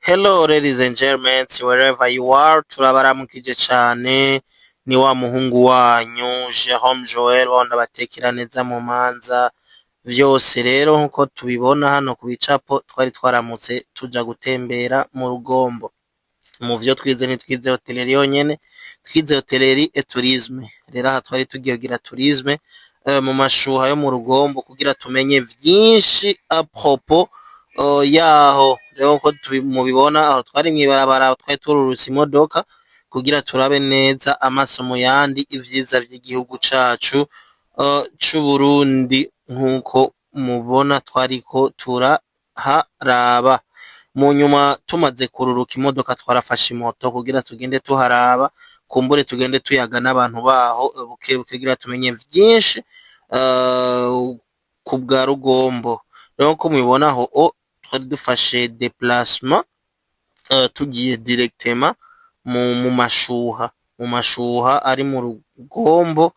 Hello, ladies and gentlemen, wherever you are, turabaramukije cane. Ni wa muhungu wanyu Jerome Joel, wa ndabatekera neza mu manza vyose. Rero nkuko tubibona hano ku bicapo, twari twaramutse tuja gutembera mu Rugombo. Mu vyo twize, ntitwize hôtellerie yonyene, twize hôtellerie et tourisme. Rero aha twari tugiye kugira tourisme mu mashuha yo mu Rugombo kugira tumenye vyinshi à propos yaho. Rero nkuko mubibona, aho twari mw'ibarabara, twari tururutse imodoka kugira turabe neza amaso mu yandi ivyiza vy'igihugu cacu c'Uburundi. Nkuko mubona, twariko turaharaba. Mu nyuma, tumaze kururuka imodoka, twarafashe imoto kugira tugende tuharaba, kumbure tugende tuyaga n'abantu baho bukebuke kugira tumenye vyinshi ku bwa Rugombo. Rero nkuko mubibona aho o twari dufashe déplacement, tugiye directement mu mashuha ari mu Rugombo,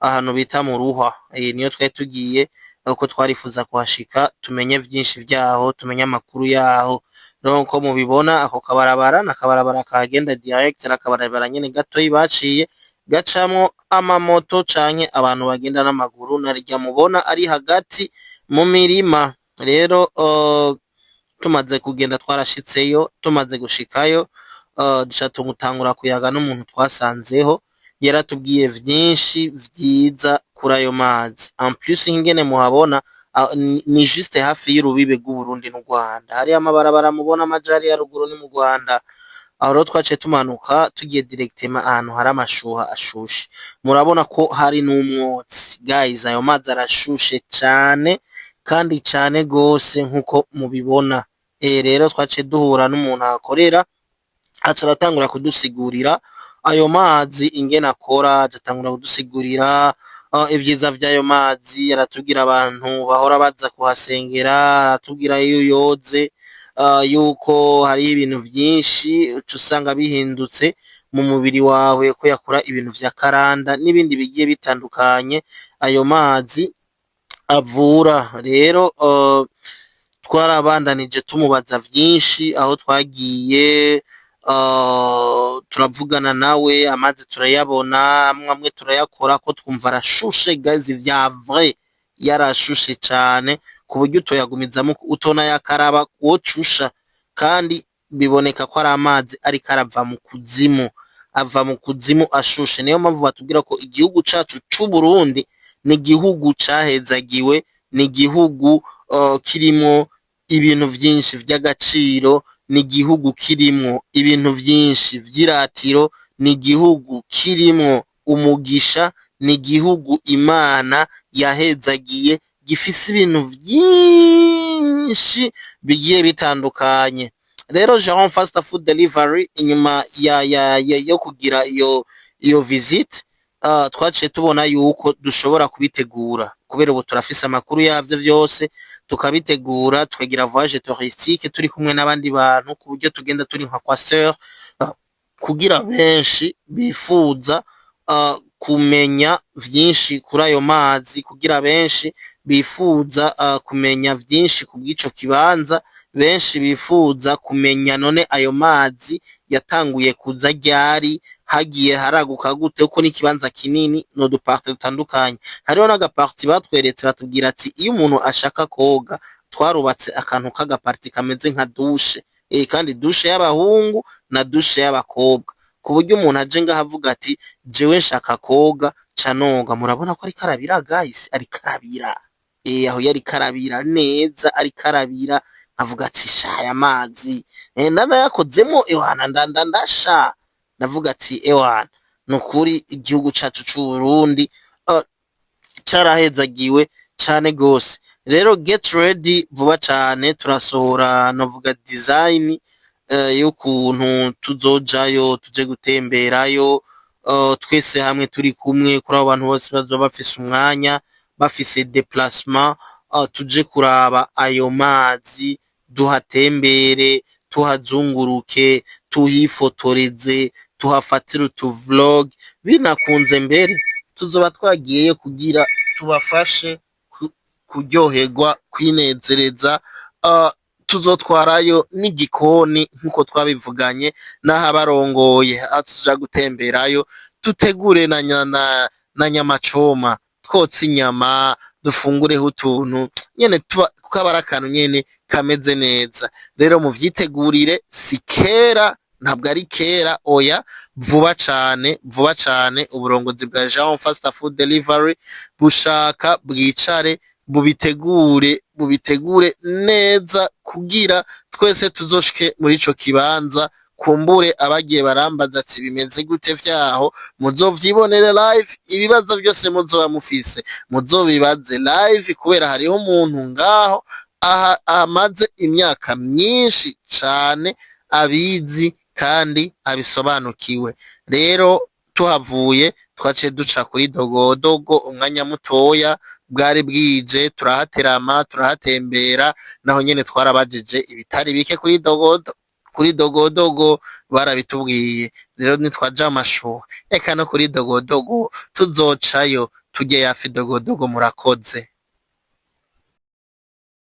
ahantu bita mu Ruhwa. Niyo twari tugiye kuko twarifuza kuhashika tumenye vyinshi vyaho, tumenye amakuru yaho. Rero nkuko mubibona, ako kabarabara n'akabarabara kahagenda direct, n'akabarabara nyene gatoyi baciye gacamwo amamoto canke abantu bagenda n'amaguru, narirya mubona ari hagati mu mirima. Rero tumaze kugenda, twarashitseyo. Tumaze gushikayo, duca dutangura kuyaga n'umuntu twasanzeho. Yaratubwiye vyinshi vyiza kuri ayo mazi. En plus, ingene muhabona, ni juste hafi y'urubibe rw'Uburundi n'u Rwanda. Hariyo amabarabara mubona amaja hariya ruguru, ni mu Rwanda. Aho rero twaciye tumanuka tugiye directement ahantu hari amashuha ashushe. Murabona ko hari n'umwotsi, guys. Ayo mazi arashushe cane kandi cane gose, nkuko mubibona. Rero twaciye duhura n'umuntu ahakorera, aca aratangura kudusigurira ayo mazi ingene akora, aca kudusigurira ivyiza vy'ayo mazi. Aratubwira abantu bahora baza kuhasengera, aratubwira iyo uyoze yuko hariho ibintu vyinshi uca usanga bihindutse mu mubiri wawe, ko yakora ibintu vya karanda n'ibindi bigiye bitandukanye ayo mazi avura. Rero twarabandanije tumubaza vyinshi aho twagiye turavugana nawe. Amazi turayabona, amwe amwe turayakorako, twumva arashushe, guys, vya vrai yarashushe cane ku buryo utoyagumizamwo, utonayakaraba wocusha. Kandi biboneka ko ari amazi ariko arava mu kuzimu, ava mu kuzimu ashushe. Niyo mpamvu batubwira ko igihugu cacu c'Uburundi ni igihugu cahezagiwe, ni igihugu kirimwo ibintu vyinshi vy'agaciro, ni igihugu kirimwo ibintu vyinshi vy'iratiro, ni igihugu kirimwo umugisha, ni igihugu Imana yahezagiye, gifise ibintu vyinshi bigiye bitandukanye. Rero Jerome Fast Food Delivery, inyuma ya, ya, ya yo kugira iyo visite, twaciye tubona yuko dushobora kubitegura, kubera ubu turafise amakuru yavyo vyose, tukabitegura, tukagira voyage touristique turi kumwe n'abandi bantu, ku buryo tugenda turi nka coaster, kugira benshi bifuza kumenya vyinshi kuri ayo mazi, kugira benshi bifuza kumenya vyinshi ku bw'ico kibanza, benshi bifuza kumenya none ayo mazi yatanguye kuza ryari, hagiye haraguka gute, kuko n'ikibanza kinini, n'udu parties dutandukanye. Hariho n'aga partie batweretse, batubwira ati iyo umuntu ashaka koga, twarubatse akantu k'aga partie kameze nka douche, kandi douche y'abahungu na douche y'abakobwa, ku buryo umuntu aje ngaho avuga ati jewe nshaka koga, ca noga. Murabona ko ariko arabira, guys, ariko arabira. Aho yariko arabira neza, ariko arabira, avuga ati sha, aya mazi nanayakozemo, ewana, ndanda ndasha. Ndavuga ati ewana, nukuri igihugu cacu c'Uburundi carahezagiwe cane gose. Rero get ready, vuba cane turasohora, novuga, design y'ukuntu tuzojayo, tuje gutemberayo twese hamwe turi kumwe. Kuri abo bantu bose bazoba bafise umwanya, bafise déplacement, tuje kuraba ayo mazi, duhatembere, tuhazunguruke, tuhifotoreze, tuhafatire utu vlog. Binakunze mbere tuzoba twagiyeyo kugira tubafashe kuryoherwa, kwinezereza. Tuzotwarayo n'igikoni nk'uko twabivuganye n'ahabarongoye, aho tuzoja gutemberayo dutegure na nyamacoma, twotse inyama, dufungureho utuntu nyene tuba kaba ari akantu nyene kameze neza. Rero muvyitegurire, si kera, ntabwo ari kera, oya, vuba cane, vuba cane. Uburongozi bwa Jean Fast Food Delivery bushaka bwicare bubitegure, bubitegure neza kugira twese tuzoshike muri ico kibanza. Kumbure abagiye barambaza ati: "Bimeze gute vyaho?" Muzovyibonere live. Ibibazo byose muzoba mufise muzobibaze live, kubera hariho umuntu ngaho aha amaze imyaka myinshi cane abizi kandi abisobanukiwe. Rero tuhavuye twaciye duca kuri Dogodogo umwanya mutoya, bwari bwije, turahaterama, turahatembera. Naho nyene twarabajije ibitari bike kuri Dogodo, kuri Dogodogo barabitubwiye. Rero nitwaja amashuha, eka no kuri Dogodogo tuzocayo turye yafi Dogodogo. Murakoze.